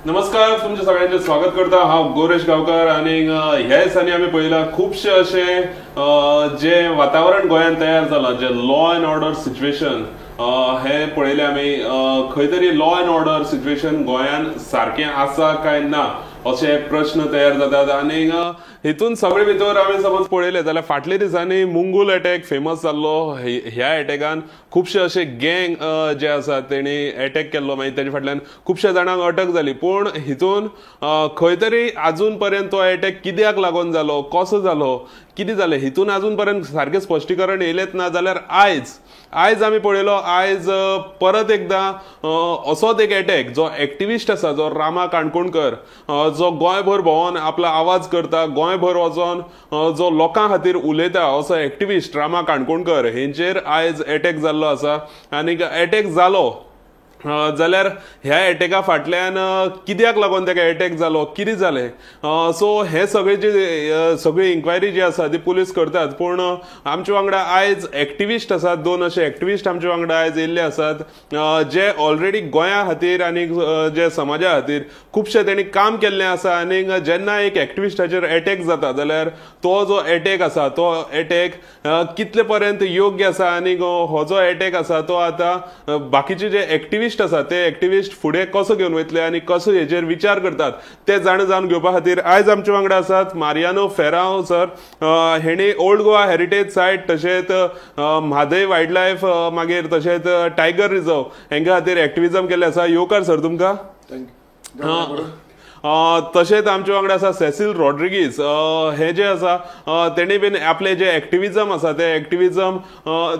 नमस्कार, तुमचे सगळ्यांचे स्वागत करता. हांव गोरेश गांवकर आनी ह्या दिसांनी आमी पळयलां खुबशे अशे जे वातावरण गोंयांत तयार जालां, जे लॉ अँड ऑर्डर सिच्युएशन हे पळयलें आमी. खंय तरी लॉ अँड ऑर्डर सिच्युएशन गोंयांत सारकें आसा काय ना अशे प्रश्न तयार जातात. आनी हितून सगळे भितर आमी समज पळयलें जाल्यार फाटल्या दिसांनी मुंगूल अटॅक फेमस जाल्लो. ह्या अटॅकान खुबशे अशे गँग जे आसा तेणी अटॅक केल्लो, मागीर तेजे फाटल्यान खुबश्या जाणांक अटक जाली. पूण हितून खंय तरी आजून पर्यंत तो अटॅक कित्याक लागून जालो, कसो जालो, कितें जालें, हितून आजून पर्यंत सारकें स्पश्टीकरण येयलेंच ना. जाल्यार आयज आमी पळयलो, आयज परत एकदां असोच एक अटॅक जो एक्टिविस्ट आसा, जो रामा काणकोणकर, जो गोंयभर भोंवन आपलो आवाज करता, गोंयभर वचोन जो लोकां खातीर उलयता, असो एक्टिविस्ट रामा काणकोणकर हेंचेर आयज अटॅक जाल्लो आसा. आनी अटॅक जालो जाल्यार ह्या अटॅका फाटल्यान कित्याक लागून ताका अटॅक जालो, कितें जालें, सो हे सगळे जे सगळी इन्क्वायरी जी आसा ती पुलीस करतात. पूण आमचे वांगडा आयज एक्टिविस्ट आसात, दोन अशे एक्टिविस्ट आमचे वांगडा आयज येयल्ले आसात जे ऑलरेडी गोंया खातीर आनी जे समाजा खातीर खुबशे तेणी काम केल्लें आसा. आनी जेन्ना एक एक्टिविस्टाचेर अटॅक जाता जाल्यार तो जो अटॅक आसा तो अटॅक कितले पर्यंत योग्य आसा आनी हो जो अटॅक आसा तो आतां बाकीचे जे एक्टिविस्ट आसा ते एक्टिविस्ट फुडें कसो घेवन वयतले आनी कसो हेजेर विचार करतात ते जाणा जावन घेवपा खातीर आयज आमचे वांगडा आसात मारियानो फेराव सर. हेणी ओल्ड गोवा हेरिटेज सायट, तशेंच म्हादय वायल्ड लायफ, मागीर तशेंच टायगर रिजर्व हेंच्या खातीर एक्टिविजम केल्लें आसा. येवकार सर तुमकां. तशेंच आमचे वांगडा आसा सेसील रॉड्रिगीज. हे जे आसा तेणी बीन आपले जे एक्टिविजम आसा ते एक्टिविजम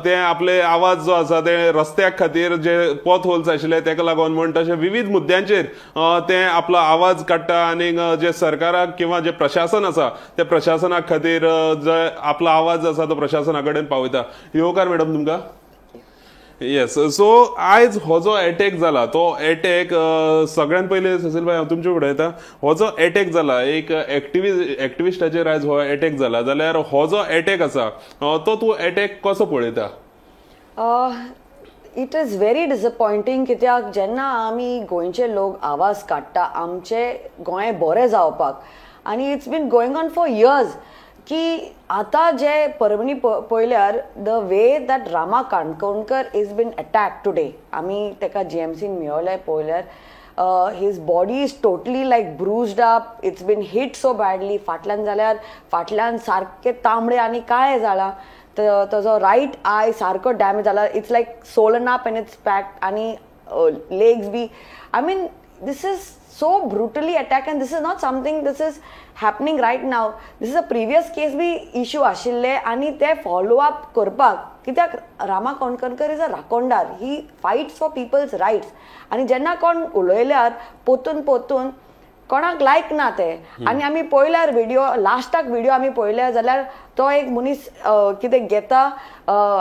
ते आपले आवाज जो आसा ते रस्त्याक खातीर जे पॉट होल्स आशिल्ले तेका लागून म्हण तशें विविध मुद्द्यांचेर ते आपलो आवाज काडटा आनी जे सरकाराक किंवा जे प्रशासन आसा ते प्रशासना खातीर जे आपलो आवाज आसा तो प्रशासना कडेन पावयता. येवकार मॅडम तुमकां. येस, सो आयज हो जो अटॅक जाला तो अटॅक सगळ्यात पयलीं सेसील भाई हांव तुमचे फुडें येता. हो जो अटॅक जाला एक एक्टिविस्टाचेर आयज हो अटॅक जाला जाल्यार हो जो अटॅक आसा तो तूं अटॅक कसो पळयता? It is very disappointing कित्याक जेन्ना आमी गोंयचे लोक आवाज काडटा आमचे गोंय बरें जावपाक, आनी it's been going on for years की आतां जे परवणी पळयल्यार the way that Rama Kankonkar is been attack today, आमी ताका जीएमसीन मेळोले पळयल्यार his body is totally like bruised up, it's been hit so badly. फाटल्यान जाल्यार फाटल्यान सारकें तांबडे आनी काळें जालां, ताजो रायट I सारको डॅमेज जाला, it's like swollen up and it's packed, आनी legs be, I mean this is so brutally attacked, and this is not something this is happening right now. This is a previous case B issue आशिल्ले आनी ते follow up करपाक कित्याक रामा Kankonkar is a Rakhondar, he fights for people's rights. आनी जेन्ना कोण उलयल्यार पोतून पोतून कोणाक लायक ना ते, आनी आमी पळयल्यार व्हिडिओ लास्टाक व्हिडिओ आमी पळयल्यार जाल्यार तो एक मनीस कितें घेता,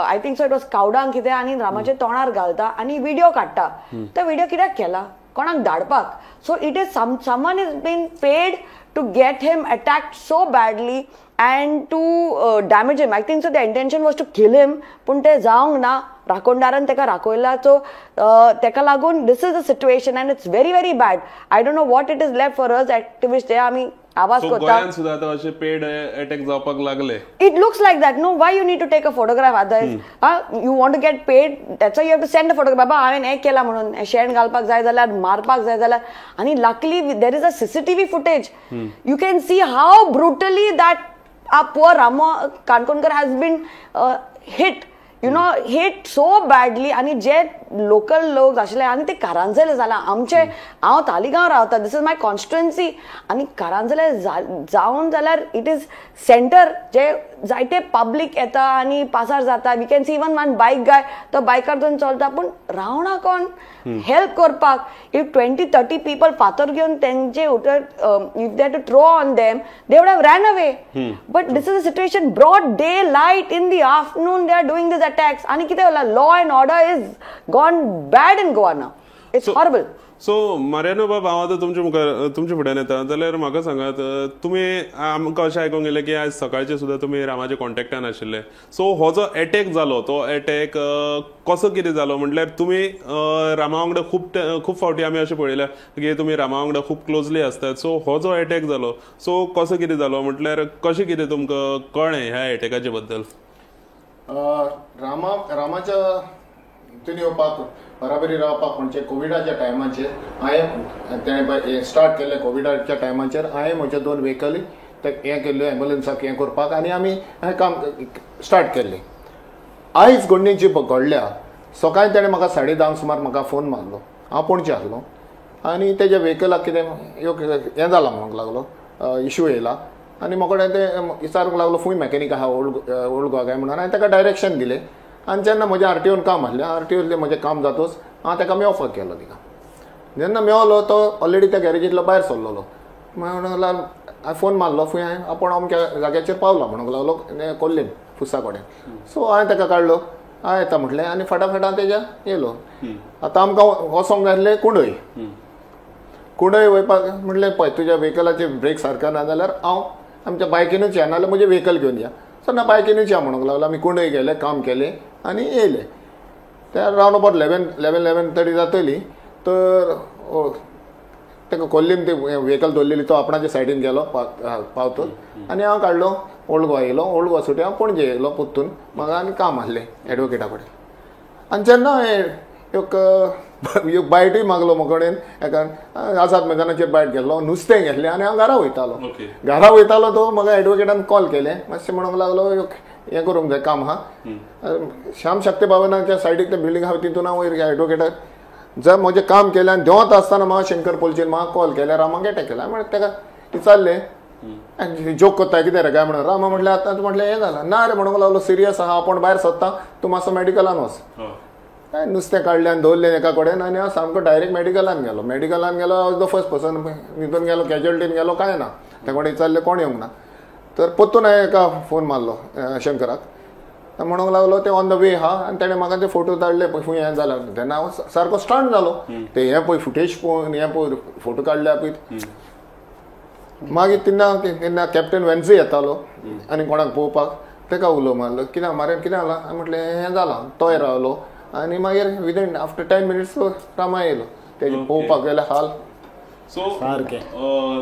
I think so it was cow dung कितें, आनी रामाच्या तोंडार घालता आनी व्हिडिओ काडटा. तो व्हिडिओ कित्याक केला? कोणाक धाडपाक. So it is someone is been paid to get him attacked so badly and to damage him. I think so the intention was to kill him, पूण तें जावंक ना, राखोंडारान ताका राखयला. सो ताका लागून this is the situation and it's very very bad. I don't know what it is left for us activist. हे आमी आवाज करता. गोंयांत सुद्दां आतां अशे पेड अटॅक जावपाक लागले. It looks like that no, why you need to take a photograph? Otherwise you want to get paid, that's why you have to send a photograph. बाबा हांवें हें केलां म्हणून, शेण घालपाक जाय जाल्यार, मारपाक जाय जाल्यार. आनी luckily there is a CCTV footage, you can see how brutally that a poor Rama Kankonkar has been hit, you know, hit so badly. आनी जे लोकल लोक आशिल्ले आनी ते कारांजले जाला आमचे, हांव तालिगांव रावता, this is my constituency, आनी कारांजले जावन जाल्यार it is centre जे जायते पब्लीक येता आनी पासार जाता. We can see even one bike guy, तो बायकार थंय चलता, पूण रावना कोण हेल्प करपाक. If 20-30 people फातर घेवन तेंचे if they to throw on them, they would have ran away. But this is a situation, broad day light in the afternoon they are doing this attacks. आनी कितें जाला, law and order is gone bad in Goa now, it's horrible. So Mariano बाब, हांव आतां तुमचे मुखार, तुमच्या फुड्यान येता जाल्यार म्हाका सांगात, तुमी आमकां अशें आयकूंक येयलें की आयज सकाळचे सुद्दां तुमी रामाच्या कॉन्टेक्टान आशिल्ले. सो हो जो एटॅक जालो तो एटॅक कसो कितें जालो? म्हटल्यार तुमी रामा वांगडा खूब खूब फावटी आमी अशें पळयलां की तुमी रामा वांगडा खूब क्लोजली आसतात. सो हो जो एटॅक जालो, सो कसो कितें जालो, म्हटल्यार कशें कितें तुमकां कळ्ळें ह्या एटॅकाचे बद्दल? रामाच्या हितून येवपाक, बराबरी रावपाक, म्हणजे कोविडाच्या टायमाचेर हांवें तेणें स्टार्ट केल्लें. कोविडाच्या टायमाचेर हांवें म्हज्यो दोन व्हेकली ते हें केल्ल्यो, एम्बुलन्साक हें करपाक, आनी आमी हें काम स्टार्ट केल्लें. आयज घडणी जी घडल्या, सकाळीं तेणें म्हाका 10:30 सुमार म्हाका फोन मारलो. हांव पणजे आसलो आनी तेज्या व्हेकलाक कितें हें जालां म्हणूंक लागलो, इशू येयला, आनी म्हाका ते विचारूंक लागलो फूंय मॅकॅनीक आहा ओल्ड ओल्ड गोवा काय म्हणून. हांवें ताका डायरेक्शन दिलें. आनी जेन्ना म्हजें आरटीओन काम आसलें, आरटीओतलें म्हजें काम जातूच हांव ताका मेवपाक गेलो. तिका जेन्ना मेवलो तो ऑलरेडी त्या गॅरेजींतलो भायर सरलेलो. म्हणूंक लागलो, हांवें फोन मारलो, फूंय हांवें आपूण अमक्या जाग्याचेर पावला म्हणूंक लागलो, कोल्लीन फुसा कडेन. सो हांवें ताका काडलो, हांव येता म्हटलें, आनी फाटाफाटां तेज्या येयलो. आतां आमकां वचोंक जाय आसलें कुंडय. कुंडय वयपाक म्हटलें, पळय तुज्या व्हेकलाचे ब्रेक सारके ना जाल्यार हांव आमच्या बायकीनूच या, नाजाल्यार म्हजें व्हेकल घेवन या. सो ना, बायकीनूच या म्हणूंक लागलो. आमी कुंडय गेले, काम केलें आनी येयले. त्या रावंड अबावट 11, 11:30 जातली. तर ताका कोल्लीम ते व्हेकल दवरलेली, तो आपणाच्या सायडीन गेलो पावतो, आनी हांव काडलो, ओल्ड गोवा येयलो. ओल्ड गोवा सुटी हांव पणजे येयलो परतून. म्हाका आनी काम आसलें एडवोकेटा कडेन. आनी जेन्ना हांवें एक एक बायटूय मागलो म्हजे कडेन एका आझाद मैदानाचेर बायट गेल्लो, नुस्तें घेतलें आनी हांव घरा वयतालो. घरा वयतालो तो म्हाका एडवोकेटान कॉल केलें. मातशें म्हणूंक लागलो, एक हें करूंक जाय काम आहा, श्याम शक्ती भवनाच्या सायडीक ते बिल्डींग आहा तितून हांव वयर एडवोकेटाक जर म्हजें काम केलें. आनी देंवता आसतना म्हाका शंकर पोलचेन म्हाका कॉल केले, रामाक एटॅक केला. म्हणल्यार ताका विचारलें, जोक करता कितें रे काय म्हणून. रामा म्हटलें, आतां म्हटलें हें जालां. ना रे म्हणूंक लागलो, सिरियस आहा, आपूण भायर सोदता, तूं मातसो मेडिकलान वच. नुस्तें काडलें आनी दवरलें एका कडेन आनी हांव सामको डायरेक्ट मेडिकलान गेलो. मेडिकलान गेलो, हांव the first person हितून गेलो, कॅज्युअल्टीन गेलो, कांय ना. त्या कडेन विचारलें, कोण येवंक ना. तर परतून हांवें एका फोन मारलो शंकराक, म्हणूंक लागलो ते ऑन the way आहा. आनी तेणें म्हाका ते फोटो धाडले, पळय फूंय हें जालां. तेन्ना हांव सारको स्टंट जालो, ते हें पळय फुटेज पळोवन, हें पळय फोटो काडल्या पळय. मागीर तेन्ना तेन्ना कॅप्टन वेन्झी येतालो आनी कोणाक पळोवपाक, ताका उलो मारलो, कितें मारे कितें जालां? हांवें म्हटलें हें जालां. तोय रावलो आनी मागीर विदीन आफ्टर 10 मिनिट्स रामा येयलो. तेजे पळोवपाक गेल्यार हाल सो सारकें.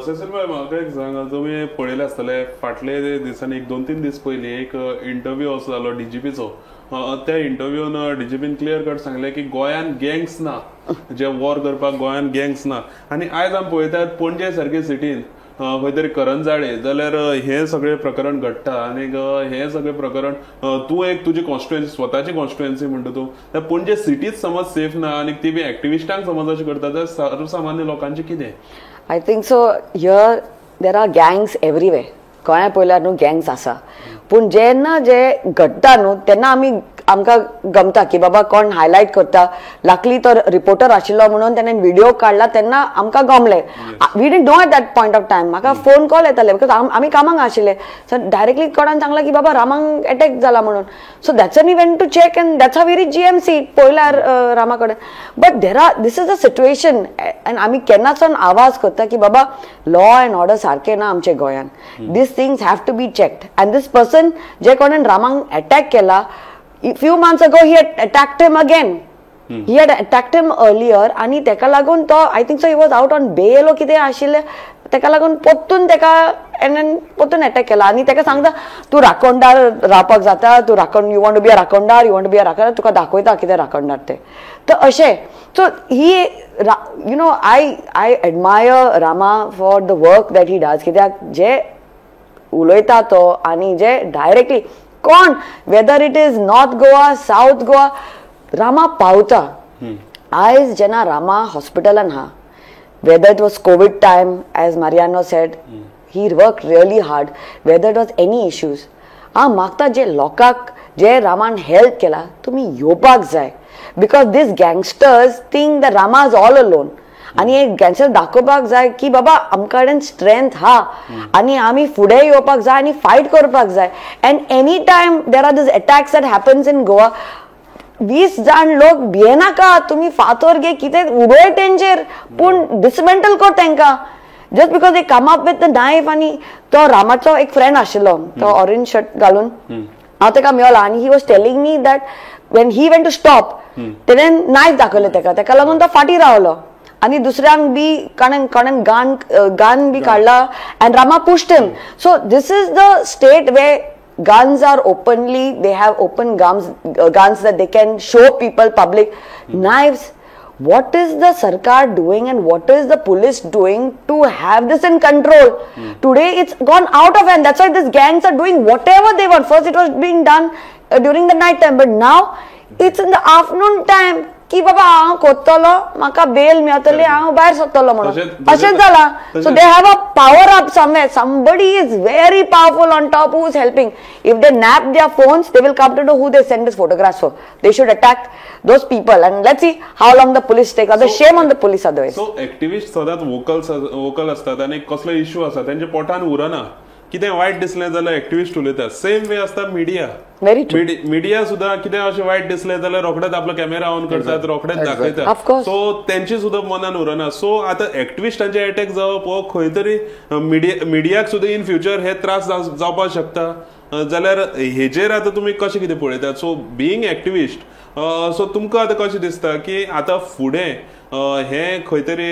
सेसील भाई, म्हाका एक सांग, तुमी पळयलें आसतलें फाटले दिसांनी, एक 2-3 दीस पयलीं एक इंटरव्यू असो जालो डीजीपीचो. त्या इंटरव्यून डीजीपीन क्लियर कट सांगलें की गोंयान गँग्स ना, जे वॉर करपाक गोंयान गँग्स ना. आनी आयज आमी पळयतात पणजे सारके सिटीन खंय तरी करंजाळे जाल्यार हें सगळें प्रकरण घडटा. आनीक हें सगळें प्रकरण तूं एक तुजी कॉन्स्टिट्युएन्सी, स्वताची कॉन्स्टिट्युएन्सी म्हणटा तूं, त्या पणजे सिटीच समज सेफ ना आनी ती बी एक्टिविस्टांक समज अशें करता जाल्यार सर्वसामान्य लोकांचें कितें? I think so here there are gangs everywhere. गोंया पळयल्यार न्हू गँग्स आसा, पूण जेन्ना जे घडटा न्हू तेन्ना आमी आमकां गमता की बाबा कोण हायलायट करता. लकली तो रिपोर्टर आशिल्लो म्हणून तेणें व्हिडिओ काडला, तेन्ना आमकां गमलें. We didn't know at that point of time. म्हाका फोन कॉल येताले because आमी कामाक आशिल्ले. सो डायरेक्टली कोणान सांगलां की बाबा रामाक एटॅक जाला म्हणून. So that's we went to check and that's how we reach GMC पळयल्यार रामा कडेन. But there are this is a situation and आमी केन्नाच्यान आवाज करता की बाबा लॉ अँड ऑर्डर सारकें ना आमच्या गोंयान. These things have to be checked. And this person जे कोणेन रामाक एटॅक केला, few months ago he had attacked him again. He had attacked him earlier आणि तेका लागून तो, I think so, he was out on bail ओ कितें आशिल्लें. तेका लागून परतून तेका एंड परतून एटॅक केला. आनी तेका सांगता, तूं राखणदार रावपाक जाता, तूं राखण, you want to be a राखणदार, you want to be a राखणदार, तुका दाखयता कितें राखणदार ते. तर अशें so he I admire Rama for the work that he does, कित्याक जे उलयता तो आनी जे डायरेक्टली कोण, whether it is North Goa, South Goa, Rama पावता. आयज जेन्ना रामा हॉस्पिटलान आहा, whether it was Covid time, as Mariano said, he worked really hard, whether it was any issues, हांव मागता जे लोकांक जे रामान हेल्प केला तुमी येवपाक जाय, because these gangsters think the Rama is all alone. आनी एक गँगस्टर दाखोवपाक जाय की बाबा आमकां कडेन स्ट्रेंथ हा आनी आमी फुडें येवपाक जाय आनी फायट करपाक जाय. And any time there are these attacks that happens in Goa, 20 जाण लोक भियेनाका, तुमी फातर घे कितें उडय तेंचेर, पूण डिसमेंटल कर तेंकां. Just because they come up with the knife. आनी तो रामाचो एक फ्रेंड आशिल्लो, तो ऑरेंज शर्ट घालून, हांव तेका मेळ्ळो आनी he was telling me that when he went to stop तेणेन नायफ दाखयलें तेका, तेका लागून तो फाटीं रावलो आनी दुसऱ्यांक बी कोणेन कोणेन गान गान बी काडला and Rama pushed him. So this is the state where guns are openly, they have open guns that they can show people, public, knives. What is the sarkar doing and what is the police doing to have this in control? Today it's gone out of hand. That's why these gangs are doing whatever they want. First it was being done during the night time, but now it's in the afternoon time. की बाबा हांव कोत्तलो, म्हाका बेल मेळटली, हांव भायर सरतलो म्हणून अशेंच जाला. So they have a power up somewhere, somebody is very powerful on top who is helping. If they nab their phones they will come to know who they send this photographs for. They should attack those people and let's see how long the police take. Other shame on the police otherwise. So activist सदांच vocal आसतात आनी कसलो issue आसा तेंच्या पोटान उरना, कितें वायट दिसलें जाल्यार एक्टिविस्ट उलयतात. सेम वे आसता मिडिया, मिडिया सुद्धा कितें अशें वायट दिसलें जाल्यार रोखडेच आपलो कॅमेरा ऑन करतात, रोखडेच दाखयतात. सो तेंची सुद्धा मनान उरना. सो आतां एक्टिविस्टांचे एटॅक जावप हो खंय तरी मिडियाक सुद्धा इन फ्युचर हे त्रास जावपाक शकता. जाल्यार हेजेर आतां तुमी कशें कितें पळयतात? सो बिईंग एक्टिविस्ट, सो तुमकां आतां कशें दिसता की आतां फुडें हे खंय तरी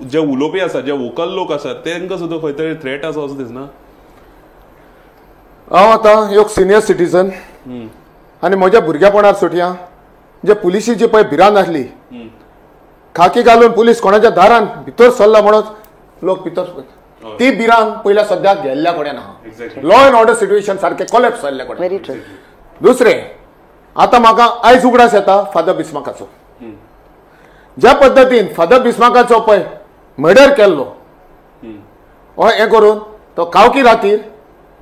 जे उलोवपी आसा, जे वोकल लोक आसात, तेंकां सुद्दां खंय तरी थ्रेट आसा असो दिसना? हांव आतां एक सिनियर सिटीजन आनी म्हज्या भुरग्यापणार सुटया जे पुलिशीची पळय भिरांत आसली, खाकी घालून पुलीस कोणाच्या दारान भितर सरला म्हणून लोक भितर, ती भिरांत पयल्या सद्याक गेल्ल्या कडेन आहा. लॉ एंड ऑर्डर सिट्युएशन सारकें कोलॅप्स जाल्ल्या कडेन. दुसरें आतां म्हाका आयज उगडास येता फादर बिस्माकाचो, ज्या पद्दतीन फादर बिस्माकाचो पळय मर्डर केल्लो हें करून तो कावकी रातीर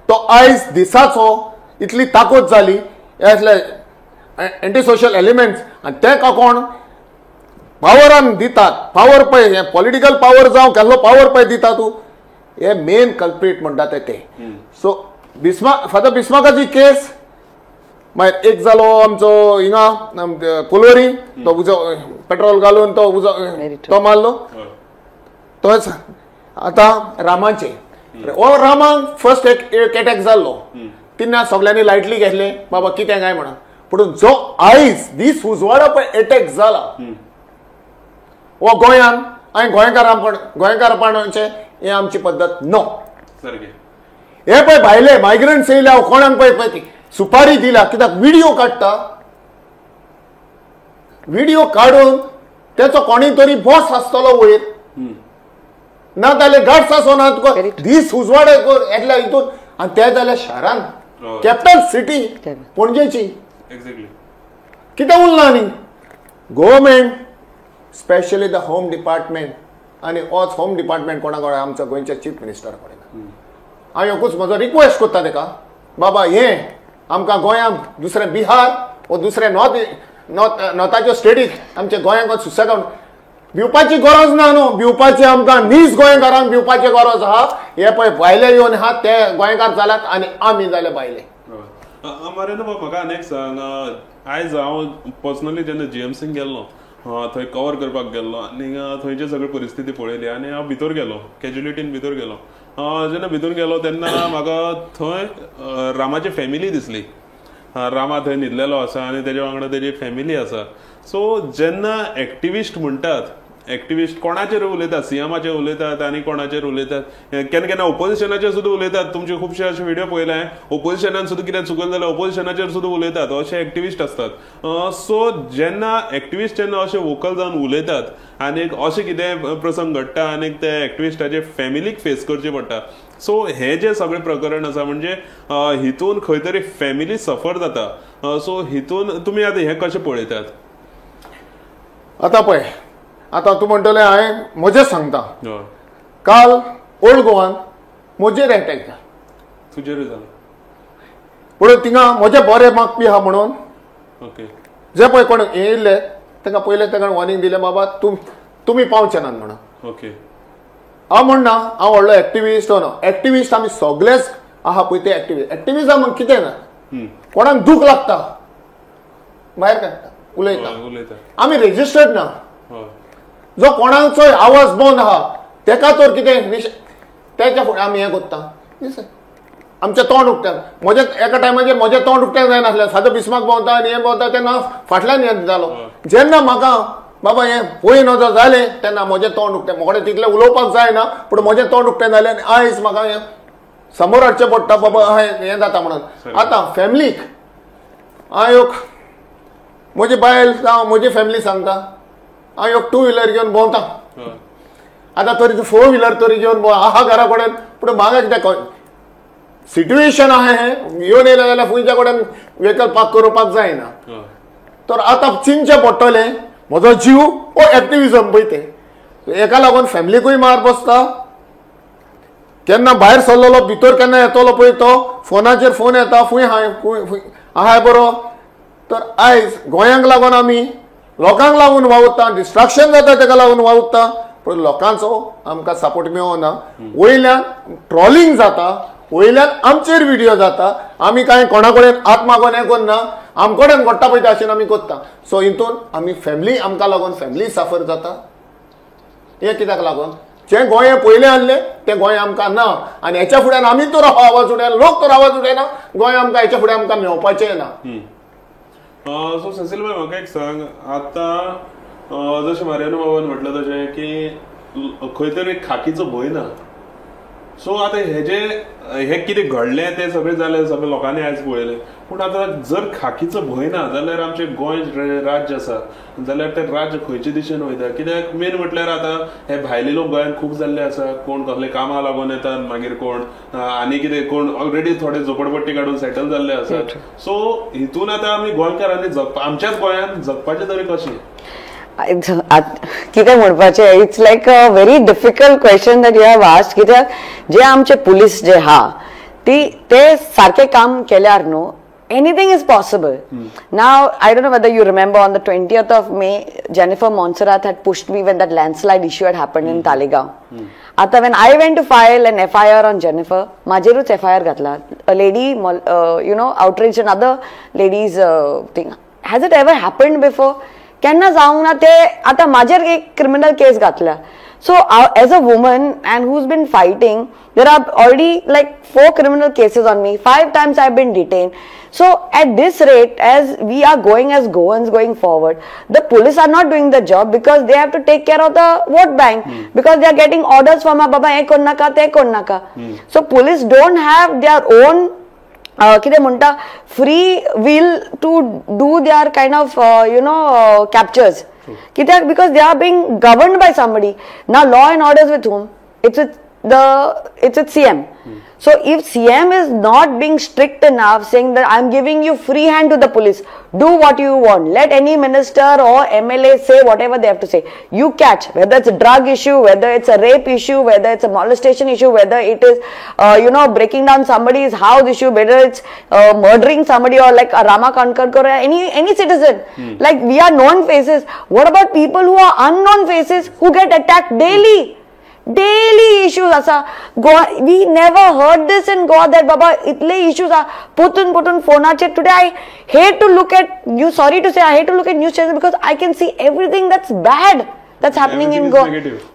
तो आयज दिसाचो इतली ताकद जाली असले एंटी सोशल एलिमेंट्स आनी तेका कोण पावरान दितात, पावर पळय हें पॉलिटिकल पावर जावं केल्लो पावर पळय दिता तूं, हे मेन कल्प्रीट म्हणटा ते. सो फादर बिस्माकाची केस, मागीर एक जालो आमचो हिंगा पुलवरी, तो उजो पेट्रोल घालून तो उजो तो मारलो. तोच आतां रामाचे, ओ रामाक फर्स्ट एक एटॅक जाल्लो तेन्ना सगल्यांनी लायटली घेतले बाबा कितें काय म्हणून, पूण जो आयज दीस उजवाडा पळय एटॅक जाला हो गोंयान आनी गोंयकारांपण गोंयकारपणाचें हें आमची पद्दत नो. हे पळय भायले मायग्रंट्स येयल्या कोणाक पळय पळय सुपारी दिल्या, कित्याक व्हिडियो काडटा, व्हिडियो काडून तेचो कोणी तरी बॉस आसतलो वयर, ना जाल्यार गार्ड्स आसना तुका दीस उजवाड एकल्या हितून. आनी ते जाल्यार शारान कॅपिटल सिटी पणजेची कितें उरलां आनी government specially the home department आनी होच होम डिपार्टमेंट कोणा कडेन आमचो गोंयच्या चीफ मिनिस्टरा कडेन. हांव एकूच म्हजो रिक्वेस्ट करता तेका, बाबा हें आमकां गोंयांत दुसरें बिहार वो दुसरें नॉर्थ नॉर्थाच्यो स्टेटीक आमच्या गोंयांत सुसेगांव भिवपाची गरज ना न्हू, भिवपाची आमकां नीज गोंयकारांक भिवपाची गरज आहा. हे पळय भायले येवन आहा ते गोंयकार जाल्यात आनी आमी जाले भायले. मारिनो बाब म्हाका आनी एक सांग, आयज हांव पर्सनली जेन्ना जीएमसीन गेल्लो थंय कवर करपाक गेल्लो आनी थंयची सगळी परिस्थिती पळयली आनी हांव भितर गेलो, कॅज्युलिटीन भितर गेलो. जेन्ना भितर गेलो तेन्ना म्हाका थंय रामाची फॅमिली दिसली. रामा थंय न्हिदलेलो आसा आनी तेजे वांगडा तेजी फॅमिली आसा. सो जेन्ना एक्टिविस्ट म्हणटात, एक्टिविस्ट कोणाचेर उलयतात, सीएमाचेर उलयतात आनी कोणाचेर उलयतात, केन्ना केन्ना ओपोजिशनाचेर सुद्दां उलयतात. तुमचे खुबशे अशे व्हिडिओ पळयले, ओपोजिशनान सुद्दां कितें चुकलें जाल्यार ओपोजिशनाचेर सुद्दां उलयतात, अशे एक्टिविस्ट आसतात. सो जेन्ना एक्टिविस्ट जेन्ना अशे वोकल जावन उलयतात आनी अशें कितें प्रसंग घडटा आनी ते एक्टिविस्टाचे फॅमिलीक फेस करचें पडटा. सो हे जे सगळें प्रकरण आसा म्हणजे हितून खंय तरी फॅमिली सफर जाता. सो हितून तुमी आतां हें कशें पळयतात? आतां पळय, आतां तूं म्हणटलें हांवें म्हजें सांगता, काल ओल्ड गोवान म्हजेर एटॅक जाला. तुजेरूय जाला? पूण थिंगा म्हजें बरें मागपी आहा म्हणून ओके जे पळय कोण येयल्ले तांकां पयलें तांकां वॉर्निंग दिलें, बाबा तुमी पावचे नात म्हणून. ओके हांव म्हणना हांव व्हडलो एक्टिविस्ट नो, एक्टिविस्ट आमी सगलेच आहा पळय ते एक्टिविस्ट. एक्टिविजम कितें ना, कोणाक दूख लागता भायर काडटा उलयता. आमी रेजिस्टर्ड ना, जो कोणाचोय आवाज बंद आहा तेका तर कितें तेच्या फुडें आमी हें करता. आमचें तोंड उक्तें, म्हजें एका टायमाचेर म्हजें तोंड उक्तें जायनासलें, सादो बिस्माक भोंवता आनी हें भोंवता तेन्ना फाटल्यान हें जालो. जेन्ना म्हाका बाबा हें पळय नजर जालें तेन्ना म्हजें तोंड उक्तें, म्हाका तितलें उलोवपाक जायना पूण म्हजें तोंड उक्तें जालें आनी आयज म्हाका हें समोर हाडचें पडटा बाबा हें जाता म्हणून. आतां फॅमिलीक हांव एक म्हजी बायल जावं म्हजी फॅमिली सांगता हांव एक टू व्हिलर घेवन भोंवता, आतां तरी फोर व्हिलर तरी घेवन आहा घरा कडेन, पूण म्हाका कितें सिट्युएशन आहा हें येवन येयलें जाल्यार खंयच्या कडेन व्हेकल पार्क करपाक जायना. तर आतां चिंतचें पडटलें म्हजो जीव हो एक्टिविजम पळय तें, हेका लागून फॅमिलीकूय मार बसता. केन्ना भायर सरलेलो भितर केन्ना येतलो पळय तो फोनाचेर फोन येता फूंय हाय फूंय आहाय बरो. तर आयज गोंयांक लागून आमी लोकांक लागून वावुरता, डिस्ट्रक्शन जाता तेका लागून वावुरता, पूण लोकांचो आमकां सपोर्ट मेळना. वयल्यान ट्रॉलिंग जाता, वयल्यान आमचेर व्हिडियो जाता, आमी कांय कोणा कडेन हात मागोन हें करना, आम कडेन घडटा पळय आशेन आमी करता. सो हितून आमी फॅमिली आमकां लागून फॅमिली साफर जाता. हें कित्याक लागून जें गोंय पयलें आहलें तें गोंय आमकां ना, आनी हेच्या फुड्यान आमी तर आवाज उडयना, लोक तर आवाज उडयना, गोंय आमकां हेच्या फुडें आमकां मेळपाचें ना. सो सेसील भाई म्हाका एक सांग, आतां जशें मारियानो बाबान म्हटलें तशें की खंय तरी खाकीचो भंय ना. सो आतां हेजे हें कितें घडलें तें सगळें जालें, सगळें लोकांनी आयज पळयलें, पूण आतां जर खाकीचो भंय ना जाल्यार आमचें गोंय राज्य आसा जाल्यार तें राज्य खंयचे दिशेन वयता? कित्याक मेन म्हटल्यार आतां हे भायले लोक गोंयांत खूब जाल्ले आसा, कोण कसले कामां लागून येतात, मागीर कोण आनी कितें, कोण ऑलरेडी थोडे झोपडपट्टी काडून सेटल जाल्ले आसात. सो हितून आतां आमी गोंयकारांनी आमच्याच गोंयांत जगपाचें तरी कशें? कितें म्हणपाचें, it's like a very difficult question that you have asked. कित्याक जे आमचे पुलीस जे आहा ती ते सारकें काम केल्यार न्हू anything is possible. Now I don't know whether you remember on the 20th of May Jennifer Monserrate had pushed me when that landslide issue had happened in Taleigao. आतां when I went to file an FIR on Jennifer, म्हाजेरूच FIR घातला. A lady you know outrage another lady's thing. Has it ever happened before? केन्ना जावंक ना ते आतां म्हाजेर एक criminal केस घातल्या. So as a woman and who's been fighting, there are already like 4 criminal cases on me, 5 times I have been detained. So at this rate as we are going as Goans going forward, the police are not doing the job because they have to take care of the vote bank, because they are getting orders from बाबा हें करनाका तें करनाका. So police don't have their own कितें म्हणटा free will to do their kind of you know captures. कित्याक because they are being governed by somebody. Now law and orders with whom? It's with the it's with CM. So if CM is not being strict enough, saying that I am giving you free hand to the police, do what you want, let any minister or MLA say whatever they have to say, you catch, whether it's a drug issue, whether it's a rape issue, whether it's a molestation issue, whether it is you know breaking down somebody's house issue, whether it's murdering somebody or like a Rama Kankonkar or any citizen. Like we are known faces. What about people who are unknown faces who get attacked daily? Daily issues asa. Goa, we never heard this in Goa that baba itle issues are putun putun phonache. Today I hate to look at news, sorry to say, I hate to look at news channels because I can see everything that's bad that's happening in Goa.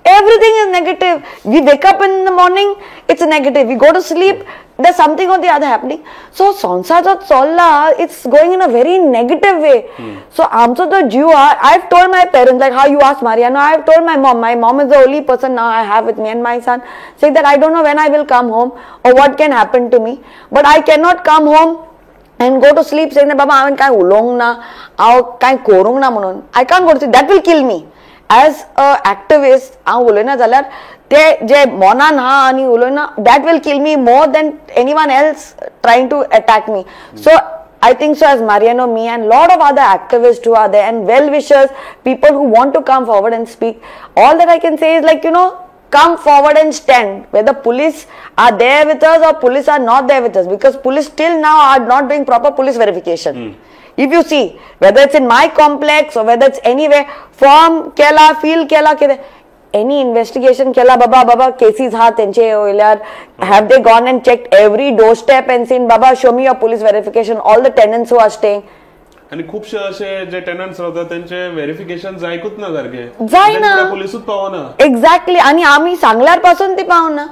Everything is negative. We wake up in the morning, it's negative. We go to sleep, there's something or the other happening. So संसार जो चल्ला, it's going in a very negative way. So आमचो तो जीव, I've told my parents, like how you asked Mariano, I've told my mom. My mom is the only person now I have with me, and my son, saying that I don't know when I will come home or what can happen to me, but I cannot come home and go to sleep saying that baba हांवें कांय उलोवंक ना, हांव कांय करूंक ना म्हणून. I can't go to sleep. That will kill me. As a activist, हांव उलयना जाल्यार ते जे मनान हा आनी उलयना, that will kill me more than anyone else trying to attack me. So I think so as Mariano, me and lot of other activists who are there and well-wishers, people who want to come forward and speak, all that I can say is like, you know, come forward and stand, whether police are there with us or police are not there with us, because police till now are not doing proper police verification. If you see, whether it's in my complex or whether it's anywhere, form kela, feel kela, kela, any investigation kela, baba, baba, cases ha tenche oilyar, have they gone and checked every doorstep and seen, baba, show me your police verification, all the tenants who are staying? आनी खुबशे अशे जे tenants रावतात तेंचे verification जायकूच ना सारकें, जायना, पोलिसूच पावना. Exactly, आनी आमी सांगल्यार पासून ती पावना.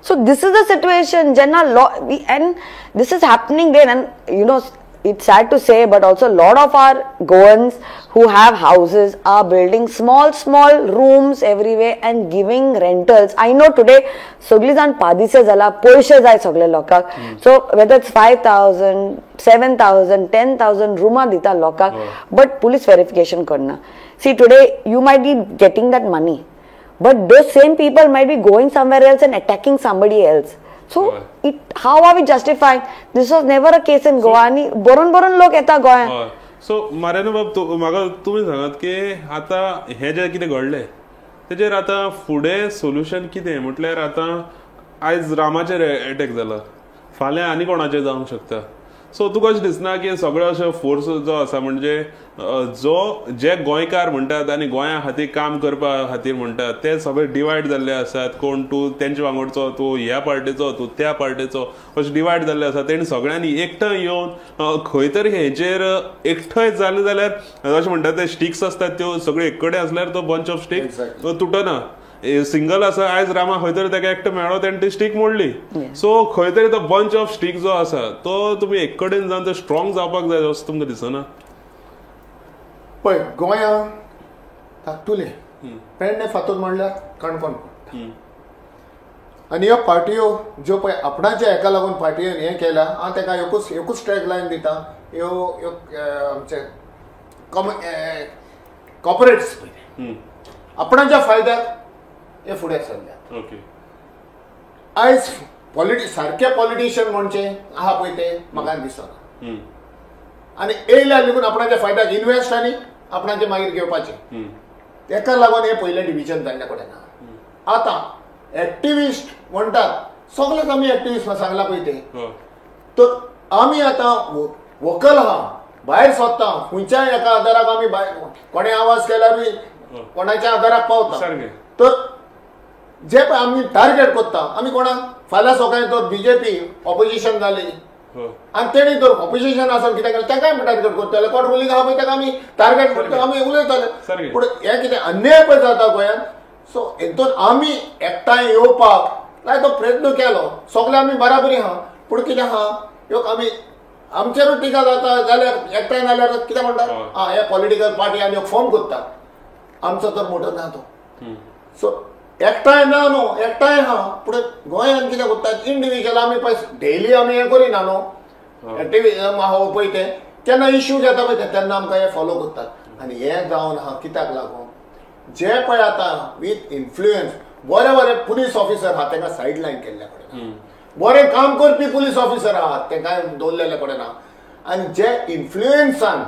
So this is the situation जेन्ना law and this is happening then, and you know it's sad to say, but also a lot of our Goans who have houses are building small, small rooms everywhere and giving rentals. I know today, सगळी जाण पादिसे जाला, पयशे जाय सगळे लोकांक. So whether it's 5,000, 7,000, 10,000 रुमां दिता लोकांक, but police verification करना. See, today you might be getting that money, but those same people might be going somewhere else and attacking somebody else. So it, how are we justifying? This was never a case in Goa. आणि बरोवन बरोवन लोक येता गोंयांत. So मार्यानो बाब, म्हाका तुमी सांगात की आतां हें जें कितें घडलें तेजेर आतां फुडें सोल्युशन कितें? म्हटल्यार आतां आयज रामाचेर एटॅक जाला, फाल्यां आनी कोणाचेर जावंक शकता. सो तुका अशें दिसना की सगळो अशें फोर्स जो आसा, म्हणजे जो जे गोंयकार म्हणटात आनी गोंया खातीर काम करपा खातीर म्हणटात ते सगळे डिवायड जाल्ले आसात. कोण तूं तेंचे वांगडचो, तूं ह्या पार्टेचो, तूं त्या पार्टेचो, अशें डिवायड जाल्ले आसा. तेणी सगळ्यांनी एकठांय येवन खंय तरी हेचेर एकठांय जाले जाल्यार, अशें म्हणटात ते स्टिक्स आसतात त्यो सगळे एक कडेन आसल्यार तो बंच ऑफ स्टीक तुटना. सिंगल आसा, आयज रामा खंय तरी ताका एकटो मेळ्ळो, तेणें ती स्टीक मोडली. सो खंय तरी तो बंच ऑफ स्टीक जो आसा तो तुमी एक कडेन जावन तो स्ट्रॉंग जावपाक जाय असो तुमकां दिसना? पळय, गोंया धाकटुलें पेडणे फातोर म्हणल्यार काणकोण आनी ह्यो पार्टयो ज्यो पळय आपणाच्या हेका लागून पार्टयेन हें केलां, हांव ताका एकूच ट्रॅक लायन दिता. ह्यो ह्यो आमचे कॉर्पोरेट्स पळय आपणाच्या फायद्याक हे फुडें सरल्यात. आयज सारके पॉलिटिशियन म्हणचे आहा पळय ते म्हाका दिसना. आनी येयल्यार लेगून आपणाच्या फायद्याक इनवेस्ट आनी आपणाचे मागीर घेवपाचे, तेका लागून हे पयलें डिविजन जाल्ले कडेन ना. आतां एक्टिविस्ट म्हणटात सगळेच आमी एक्टिविस्ट सांगला पळय ते, तर आमी आतां वकल आहा, भायर सोदता खंयच्याय एका आदाराक आमी भायर कोणें आवाज केल्यार बी कोणाच्या आदाराक पावता. तर जे पळय आमी टार्गेट करता आमी कोणाक, फाल्यां सकाळीं तर बीजेपी ऑपोजिशन जाली आनी तेणी तर ऑपोजिशन आसून कितें केलें ताकाय आमी टार्गेट करतले. कोण रुलींग आहा पळय ताका आमी टार्गेट करता, आमी उलयतले. पूण हें कितें अन्याय पळय जाता गोंयांत. सो हेतून आमी एकठांय येवपाक जाय तो प्रयत्न केलो, सगळे आमी बराबरी आहा. पूण कितें आहा, ह्यो आमी आमचेरूय टिका जाता जाल्यार एकठांय जाल्यार कितें म्हणटात, आं हे पॉलिटिकल पार्टी आनी फॉर्म करतात, आमचो तर मोटो ना तो. सो एकठांय ना न्हू, एकठांय आहा. पूण गोंयांत कितें करतात इंडिविज्युअल आमी पळय डेली आमी हें करिना न्हू, एक्टिविजम आहा पळय तें केन्ना इश्यू जाता पळय तें तेन्ना आमकां हें फॉलो करतात. आनी हें जावन आहा कित्याक लागून जे पळय आतां वीथ इन्फ्लुयन्स बरे बरे पुलीस ऑफिसर आहा तांकां सायड लायन केल्ल्या कडेन, बरें काम करपी पुलीस ऑफिसर आहात तांकां दवरलेले कडेन आहा. आनी जे इन्फ्लुयन्सान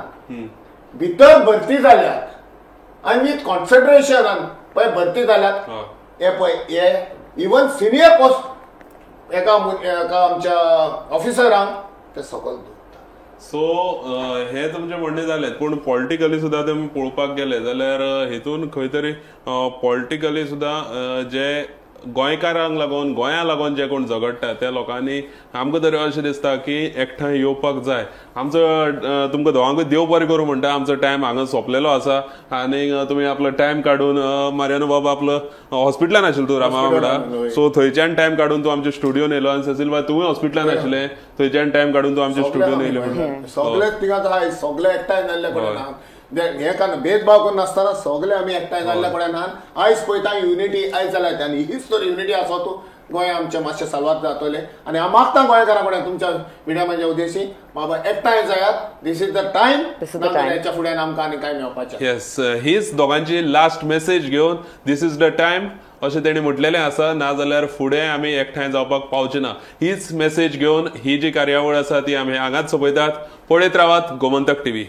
भितर भरती जाल्यात आनी वीथ कॉन्सन्ट्रेशनान पळय भरती जाल्यात हे पळय हे इवन सिनियर पोस्ट एका एका आमच्या ऑफिसरांक ते सकयल दवरता. सो हे तुमचें म्हणणें जालें, पूण पॉलिटिकली सुद्दां तुमी पळोवपाक गेले जाल्यार हेतून खंय तरी पॉलिटिकली सुद्दां जे गोंयकारांक लागून, गोंया लागून जे कोण झगडटा त्या लोकांनी आमकां तरी अशें दिसता की एकठांय येवपाक जाय. आमचो तुमकां दोगांकूय देव बरें करूं म्हणटा. आमचो टायम हांगा सोंपलेलो आसा आनी तुमी आपलो टायम काडून, मार्यानो बाब आपलो हॉस्पिटलान आशिल्लो तूं रामा वांगडा, सो थंयच्यान टायम काडून तूं आमच्या स्टुडियोन येयलो. आनी सेसील बाय तुवूय हॉस्पिटलान आशिल्लें, थंयच्यान टायम काडून तूं आमच्या स्टुडियोन येयलो. सगळे तिगा सगळे एकठांय जाल्ले कडेन हे कारण भेदभाव करिनासतना सगळे आमी एकठांय जाल्ले कडेन आयज पळयता युनिटी आयज जाल्या. आनी हीच तर युनिटी आसा तूं गोंय आमचें मातशें साल्वार जातलें. आनी हांव मागता गोंयकारां कडेन तुमच्या मिडियाच्या उद्देशी, बाबा एकठांय जायात, this is the time, हेच्या फुड्यान आमकां आनी कांय मेळपाचें. येस, हीच दोगांची लास्ट मेसेज घेवन this is the time अशें तेणी म्हटलेलें आसा. नाजाल्यार फुडें आमी एकठांय जावपाक पावचे ना. हीच मेसेज घेवन ही जी कार्यावळ आसा ती आमी हांगाच सोंपयतात. पळयत रावात गोमंतक टीव्ही.